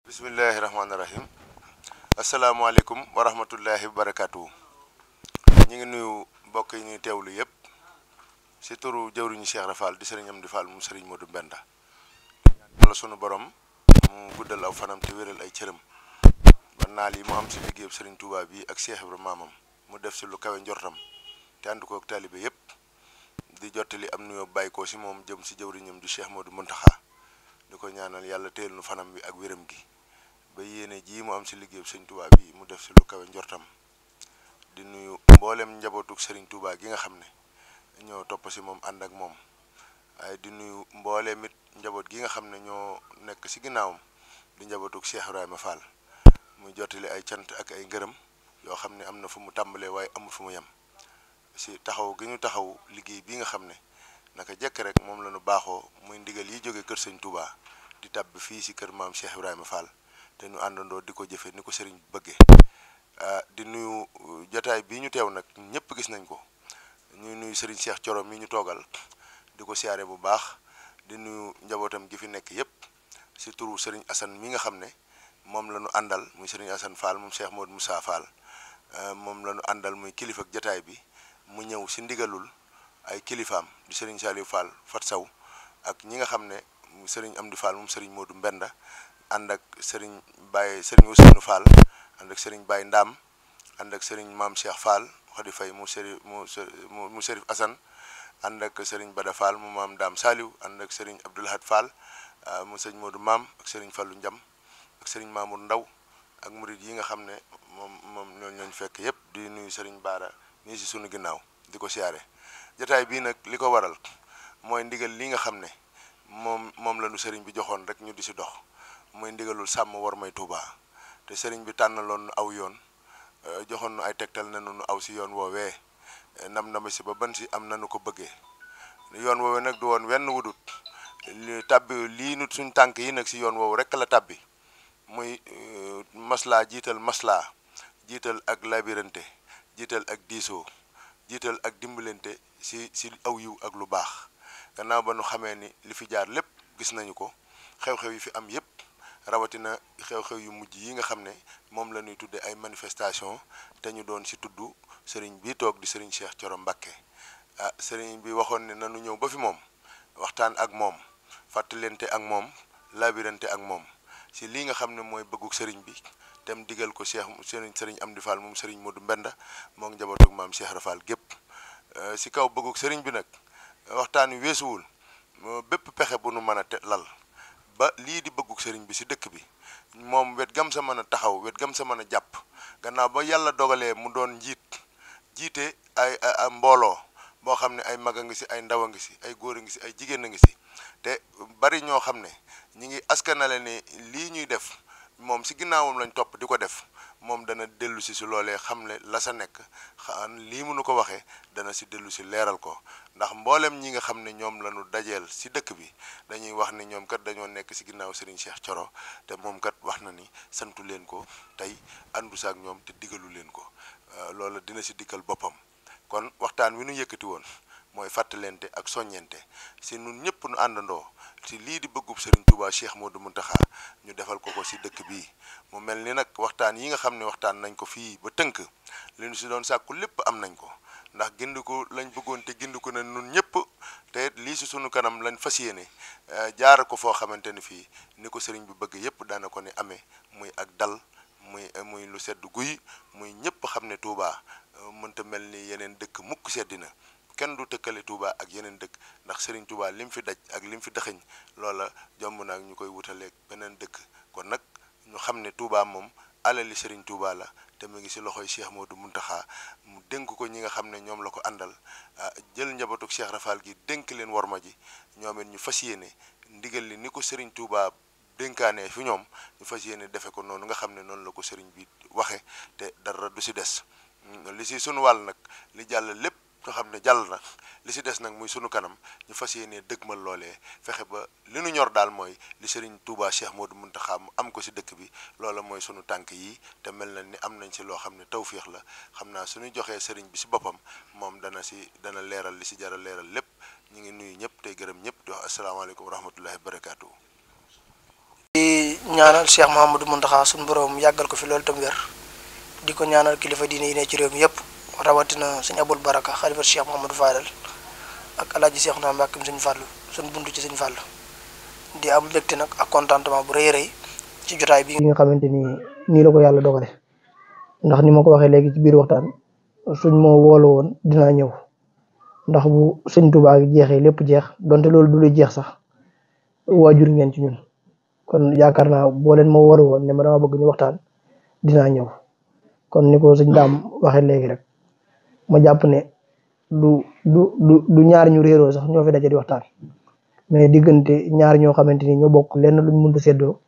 Bismillahirrahmanirrahim. Assalamualaikum warahmatullahi wabarakatuh. Ñi ngi nuyu mbokk yi ñuy teewlu yépp ci turu jawriñu Cheikh Rafal di Serigne Amdi Fall mu Serigne Modou Mbenda. Wala sunu borom mu guddal aw fanam te wéral ay cëram. Ba naal yi mu am ci liggéeyub Serigne Touba bi ak Cheikh Ibrahima mamam mu def ci lu kawe njortam te ànd ko ak talibé yépp di jottali am nuyoo bayiko ci moom jëm ci jawriñam du Cheikh Modou Muntaxa di ko ñaanal yàlla téel nu fanam bi ak wéram gi ba yéene ji mu am ci liggéeyub Serigne Touba bi mu def ci lu kawe njortam di nuyu mboolem njabootuk Serigne Touba gi nga xam ne ñoo topp ci moom ànd ak moom ay di nuyu mboolem it njaboot gi nga xam ne ñoo nekk ci ginnaawam di njabootuk Cheikh Ibrahima Fall muy jottali ay cant ak ay ngërëm yoo xam ne am na fu mu tàmbalee waaye amul fu mu yem ci taxaw gi ñu taxaw liggéey bi nga xam ne naka jekk rek moom la ñu baaxoo muy ndigal yi jóge kër Serigne Touba di tàbb fii ci kër maam Cheikh Ibrahima Fall te ñu àndandoo di ko jëfe ni ko Serigne bëggee di nuyu jotaay bii ñu teew nag ñëpp gis nañ ko ñuy nuyu Serigne Cheikh Thioro mi ñu toogal di ko siyaare bu baax di nuyu njabootam gi fi nekk yépp ci turu Serigne Assane mi nga xam ne moom la ñu àndal muy Serigne Assane Fall moom Cheikh Modou Moussa Fall moom la ñu àndal muy kilifa ak jotaay bi mu ñëw ci ndigalul ay kilifaam di Serigne Saliou Fall Fat Saw ak ñi nga xam ne Serigne Amdi Fall moom Serigne Modou Mbenda ànd ak Serigne Serigne Ousseynou Fall ànd ak Serigne Baye Ndam ànd ak Serigne Maam Cheikh Fall Khady Faye mu Serif Assane ànd ak Serigne Bada Fall mu Maam Ndam Saliou ànd ak Serigne Abdoulahad Fall mu Serigne Modou Maam ak Serigne Fallou Ndiam ak Serigne Mamour Ndaw ak murid yi nga xam ne moom ñooñu fekk yépp di nuyu Serigne Bara nii ci sunu ginnaaw di ko siyaare jotaay bii nag li ko waral mooy ndigal li nga xam ne moom la nu Serigne bi joxoon rek ñu di ci dox mooy ndigalul sàmm war may Touba te Serigne bi tànnaloon nu aw yoon joxoon nu ay tegtal na nu aw ci yoon woowee nam ci ba ban ci am nanu ko bëggee yoon woowee nag du woon wenn wudut tàbbi lii nu suñ tànk yi nag ci yoon woowu rek la tàbbi muy maslaa jiital ak labirante jiital ak diisoo jiital ak dimbalante ci aw yiw ak lu baax gannaaw ba nu xamee ni li fi jaar lépp gis nañu ko xew-xew yi fi am yépp rawatina xew-xew yu mujj yi nga xam ne moom la ñuy tudde ay manifestation te ñu doon ci tudd Serigne bi toog di Serigne Cheikh Thioro Mbacké Serigne bi waxoon ne nanu ñëw ba fi moom waxtaan ak moom fàttalente ak moom labirante ak moom ci lii nga xam ne mooy bëgguk Serigne bi tem digal ko Serigne Amdi Fall moom Serigne Modou Mbenda moo ngi njaboot ak maam Cheikh Rafal gépp ci kaw bëgguk Serigne bi nag waxtaan wi weesuwul bépp pexe bu nu mën a lal ba lii di bëgguk Serigne bi ci dëkk bi moom wet gam sa mën a taxaw wet gam sa mën a jàpp gannaaw ba yàlla dogalee mu doon jiite ay mbooloo boo xam ne ay mag a ngi ci ay ndaw a ngi ci ay góor a ngi ci ay jigéen a ngi ci te bari ñoo xam ne ñi ngi askanale ni lii ñuy def moom ci ginnaawam lañ topp di ko def moom dana dellu ci loolee xam ne la sa nekk lii mënu ko waxee dana ci dellu ci leeral ko ndax mboolem ñi nga xam ne ñoom lañu dajeel ci dëkk bi dañuy wax ni ñoom kat dañoo nekk ci ginnaaw Serigne Cheikh Thioro te moom kat wax na ni santu leen ko tey àndu saak ñoom te digalu leen ko loolu dina ci dikkal boppam kon waxtaan wi nu yëkkati woon mooy fàttalente ak soññente ci nun ñëpp nu àndandoo ci lii di bëggub Serigne Touba Cheikh Modou Mountakha ñu defal ko ci dëkk bii mu mel ni nag waxtaan yi nga xam ne waxtaan nañ ko fii ba tënk li ñu ci doon sàkku lépp am nañ ko ndax gindiku lañ bëggoon te gindiku na nun ñëpp te lii ci sunu kanam lañ fas yéene jaar ko foo xamante ni fii ni ko Serigne bi bëgg yépp daana ko ni amee muy ak dal muy lu sedd guy muy ñëpp xam ne Touba mënta mel ni yeneen dëkk mukk seddina kenn du tëkkale Touba ak yeneen dëkk ndax Serigne Touba lim fi daj ak lim fi dëxëñ loola jomb naag ñu koy wutaleeg beneen dëkk kon nag ñu xam ne Touba moom alali Serigne Touba la te mu ngi ci loxoy Cheikh Modou Mountakha mu dénk ko ñi nga xam ne ñoom la ko àndal jël njabootuk Cheikh Rafal gi dénk leen worma ji ñoom it ñu fas yéene ndigal li ni ko Serigne Touba dénkaane fi ñoom ñu fas yéene defe ko noonu nga xam ne noonu la ko Serigne bi waxe te dara du ci des li ci sunu wàll nag li jàll lépp nga xam ne jàll na li ci des nag muy sunu kanam ñu fas yéene dëgmal loolee fexe ba li nu ñor daal mooy li Serigne Touba Cheikh Modou Mountakha mu am ko ci dëkk bi loola mooy sunu tànk yi te mel na ni am nañ ci loo xam ne tawféex la xam naa suñu joxee Serigne bi ci boppam moom dana leeral li ci jar a leeral lépp ñu ngi nuyu ñëpp tey gërëm ñëpp di wax asalaamaaleykum wa rahmatullahi wa barakaatu. di ñaanal Cheikh Mouhamadou Mountakha suñu borom yàggal ko fi loolu tam wér di ko ñaanal kilifa diine yi ne ci réew mi yëpp rawatina sëñ Abul Baraka xalifa Cheikh Mouhamadou Fadal ak alaaji Cheikh naa Mbàkke sëñ Fàllu suñu buntu ci sëñ Fàllu di am mbégte nag ak contentement bu rëy rëy ci jotaay bi nga xamante ni nii la ko yàlla dogale ndax ni ma ko waxee léegi ci biir waxtaan suñ moo woolu woon dinaa ñëw ndax bu sëñ Tuubaa gi jeexee lépp jeex donte loolu du lu jeex sax waajur ngeen ci ñun kon yaakaar naa boo leen ma woolu woon ne ma dama bëgg ñu waxtaan dinaa ñëw kon ni ko sëñ Daam waxee léegi rek ma jàpp ne du ñaar ñu réeroo sax ñoo fi daje di waxtaan mais diggante ñaar ñoo xamante ni ñoo bokk lenn luñ mënta séddoo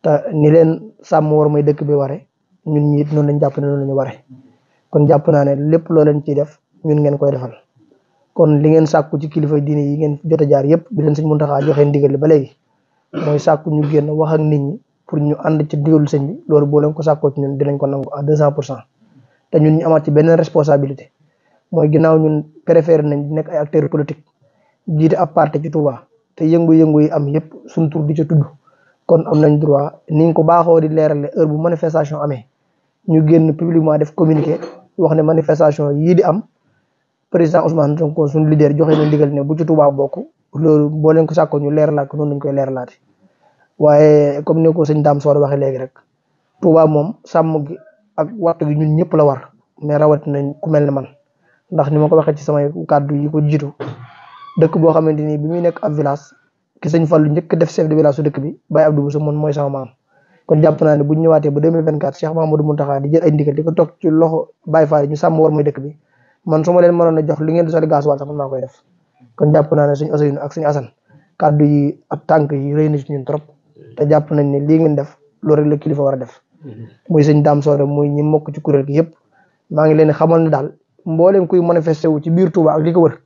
te ni leen sàmm war may dëkk bi ware ñun ñi it noonu lañ jàpp ne noonu lañu ware kon jàpp naa ne lépp loo leen ciy def ñun ngeen koy defal kon li ngeen sàkku ci kilifa diine yi ngeen jot a jaar yëpp bi leen sëñ Muntaxa joxe ndigal li ba léegi mooy sàkku ñu génn wax ak nit ñi pour ñu ànd ci ndigalu sëñ bi loolu boo leen ko sàkkoo ci ñun dinañ ko nangu à 200% te ñun ñu amaat ci benn responsabilité mooy ginnaaw ñun préféré nañ di nekk ay acteurs politiques jiite ab parti ci Touba te yëngu-yëngu yi am yëpp suñ tur di ca tudd kon am nañ droit niñ ko baaxoo di leerale heure bu manifestation amee ñu génn publiquement def communiqué wax ne manifestation yii di am président Ousmane Sonko suñu leader joxe na ndigal ne bu ci Touba bokk loolu boo leen ko sàkkoo ñu leeralaat ko noonu lañ koy leeralaate waaye comme ni ko sëñ Dame Soor waxee léegi rek Touba moom sàmm gi ak waxtu gi ñun ñëpp la war mais rawatina ku mel ne man ndax ni ma ko waxee ci samay kàddu yi ko jiitu dëkk boo xamante ni bi muy nekk ab village ki sëñ Fallu njëkk def chef de village su dëkk bi Baye Abdou Bousso moom mooy sama maam kon jàpp naa ne bu ñu ñëwaatee ba 2024 Cheikh Mamadou Mountakha di jël ay ndigal di ko toog ci loxo Baye Fall ñu sàmm war mooy dëkk bi man su ma leen mënoon a jox li ngeen di soli gasoil sax man maa koy def kon jàpp naa ne suñu Ousseynou ak suñu Assane kàddu yi ak tànk yi rëy na ci ñun trop te jàpp nañ ne lii ngeen def loolu rek la kilifa war a def muy sëñ Dame Soore muy ñi mokk ci kuréel gi yëpp maa ngi leen xamal ne daal mbooleem kuy manifesté wu ci biir Touba ak li ko wër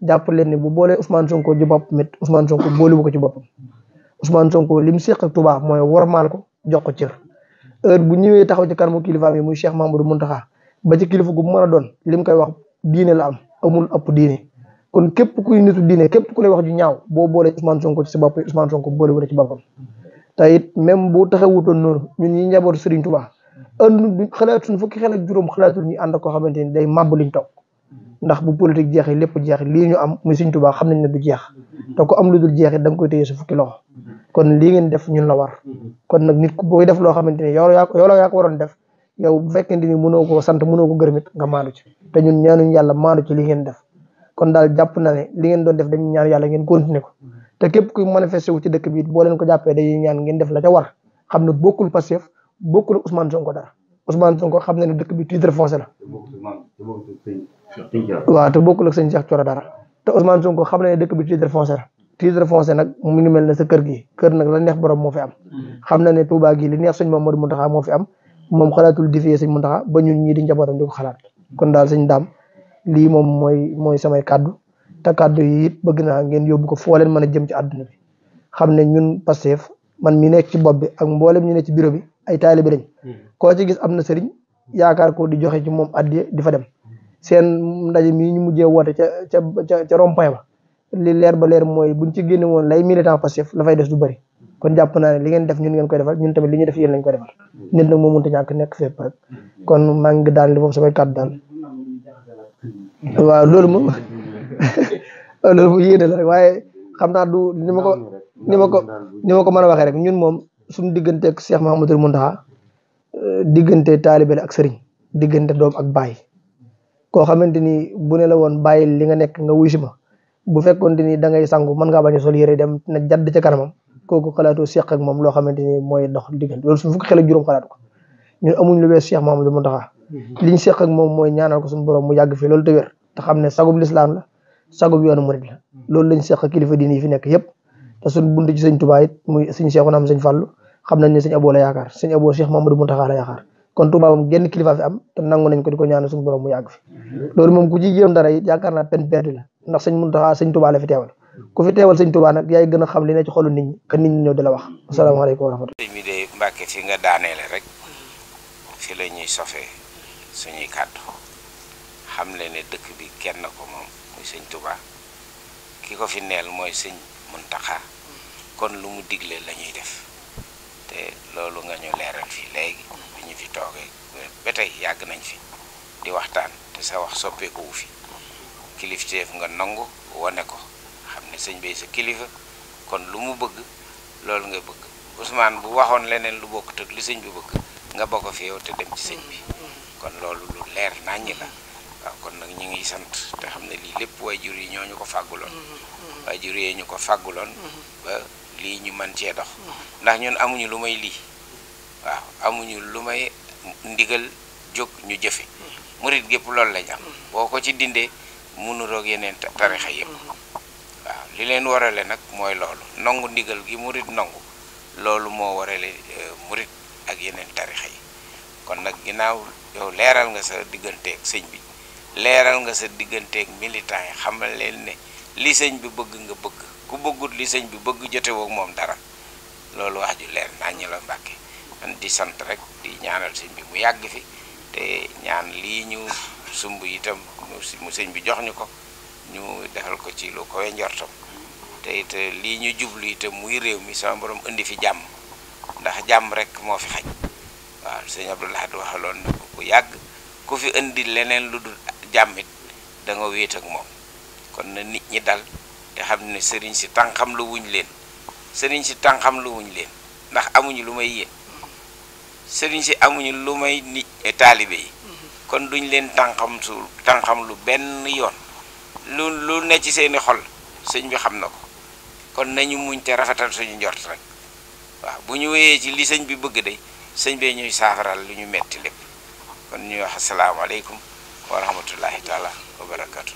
jàpp leen ne bu boolee Ousmane Sonko ji bopp mit Ousmane Sonko boole bu ko ci boppam Ousmane Sonko li mu séq ak Touba mooy wormaal ko jox ko cër heure bu ñëwee taxaw ci kanamu kilifa mi muy Cheikh Mamadou Mountakha ba ci kilifa gu mën a doon li mu koy wax diine la am amul ëpp diine kon képp kuy nitu diine képp ku lay wax ju ñaaw boo boolee Ousmane Sonko ci sa bopp Ousmane Sonko boole wu ci boppam te it même bu taxawutoon noonu ñun ñi njabootu Serigne Touba ënd xalaatuñ fukki xel ak juróom xalaatul ñu ànd koo xamante ni day màbb liñ toog ndax bu politique jeexee lépp jeex lii ñu am muy Serigne Touba xam nañ ne du jeex te ko am lu dul jeexee da nga koy téye sa fukki loxo kon lii ngeen def ñun la war kon nag nit ku booy def loo xamante ni yow yaa ko waroon def yow bu fekkente ni mënoo ko sant mënoo ko gërëm it nga maandu ci te ñun ñaanuñ yàlla maandu ci li ngeen def kon daal jàpp na ne li ngeen doon def dañu ñaan yàlla ngeen continuer ko te képp kuy manifesté wu ci dëkk bi boo leen ko jàppee dañuy ñaan ngeen def la ca war xam ne bokkul Pastef bokkul Ousmane Sonko dara Ousmane Sonko xam na ne dëkk bi titre foncier la waaw te bokkul ak sëñ Cheikh Thioro dara te Ousmane Sonko xam na ne dëkk bi titre foncier la titre foncier nag mu ngi mel ne sa kër gi kër nag la neex borom moo fi am xam na ne Touba gi li neex sëñ Mamadou Mountakha moo fi am moom xalaatul defee sëñ Mountakha ba ñun ñii di njabootam di ko xalaat kon daal sëñ Daam lii moom mooy samay kàddu te kàddu yi it bëgg naa ngeen yóbbu ko foo leen mën a jëm ci àdduna bi xam ne ñun Pastef man mi nekk ci bopp bi ak mboolem ñu nekk ci bureau bi ay taalibe lañ koo ci gis am na sëriñ yaakaar ko di joxe ci moom addiya di fa dem seen ndaje mii ñu mujjee woote ca rond-point ba li leer ba leer mooy buñ ci génne woon lay militant Pastef la fay des du bëri kon jàpp naa ne li ngeen def ñun ngeen koy defal ñun tamit li ñu def yéen lañ koy defal nit nag moo mënta ñàkk nekk fépp rek kon maa ngi daal li foofu samay kàddu daal waaw loolu moom loolu mu yéene la rek waaye xam naa du ni ma ko mën a waxee rek ñun moom suñu diggante ak Cheikh Mahamadou Mountakha diggante taalibe la ak sëriñ diggante doom ak baay koo xamante ni bu ne la woon bàyyi li nga nekk nga wuy si ma bu fekkoon ni da ngay sangu mën ngaa bañ a sol yére dem na jadd ca kanamam kooku xalaatu seq ak moom loo xamante ni mooy dox diggante loolu suñu fukki xel ak juróom xalaat ko ñun amuñ lu wees Cheikh Mahamadou Mountakha liñ seq ak moom mooy ñaanal ko suñu borom mu yàgg fi loolu te wér te xam ne sagub lislaam la sagub yoonu murid la loolu lañ seq kilifa diine yi fi nekk yëpp te suñ bunt ci sëñ Touba it muy sëñ Cheikhouna am sëñ Fallou xam nañ ne sëñ Abo la yaakaar sëñ Abo Cheikh Mahamadou Mountakha la yaakaar kon Touba moom genn kilifa fi am te nangu nañ ko di ko ñaanal suñu borom mu yàgg fi loolu moom ku ci jéem dara it yaakaar naa peine perdue la ndax sëñ Mountakha sëñ Touba la fi teewal ku fi teewal sëñ Touba nag yaay gën a xam li ne ci xolu nit ñi ka nit ñi ñëw di la wax asalaamaaleykum wa rahmatulah. mi de Mbàkke fi nga daaneele rek fi la ñuy sofee suñuy kàddu xam le ne dëkk bi kenn ko moom muy sëñ Touba ki ko fi neel mooy sëñ Mountakha kon lu mu digle la ñuy def te loolu nga ñu leeral fii léegi bi ñu fi toogee ba tey yàgg nañ fi di waxtaan te sa wax soppeeku wu fi kilifteef nga nangu wane ko xam ne sëñ bi sa kilifa kon lu mu bëgg loolu nga bëgg Ousmane bu waxoon leneen lu bokkut ak li sëñ bi bëgg nga bokk fi yow te dem ci sëñ bi kon loolu lu leer naññi la waaw kon nag ñu ngi sant te xam ne lii lépp waajur yi ñoo ñu ko fàgguloon waajur yi ñu ko fàgguloon ba lii ñu mën cee dox ndax ñun amuñu lu may lii waaw amuñu lu may ndigal jóg ñu jëfe murit gépp loolu lañ am boo ko ci dindee munu roog yeneen tarixa yëpp waaw li leen warale nag mooy loolu nangu ndigal gi murit nangu loolu moo warale murit ak yeneen tarixa yi kon nag ginnaaw yow leeral nga sa digganteeg sëñ bi leeral nga sa digganteeg militant yi xamal leen ne li sëñ bi bëgg nga bëgg ku bëggut li sëñ bi bëgg jotewoog moom dara loolu wax ju leer naññ la Mbàkke man di sant rek di ñaanal sëñ bi mu yàgg fi te ñaan lii ñu sumb itam mu sëñ bi jox ñu ko ñu defal ko ci lu koy njortam te it lii ñu jublu itam muy réew mi sama borom indi fi jàmm ndax jàmm rek moo fi xaj waaw sëñ Abdou Lahad waxaloon na ko bu yàgg ku fi indi leneen lu dul jàmmit da nga wéet ak moom kon na nit ñi dal te xam ne sëriñ si tànqam lu wuñ leen sëriñ si tànqam lu wuñ leen ndax amuñu lu may yéen sëriñ si amuñu lu may nit taalibe yi kon duñ leen tànqam lu benn yoon lu ne ci seeni xol sëñ bi xam na ko kon nañu muñ te rafetal suñu njort rek waaw bu ñu wéyee ci li sëñ bi bëgg day sëñ bee ñuy saafaral lu ñu metti lépp kon ñuy wax asalaamaaleykum wa rahmatullahi taala wa barakatu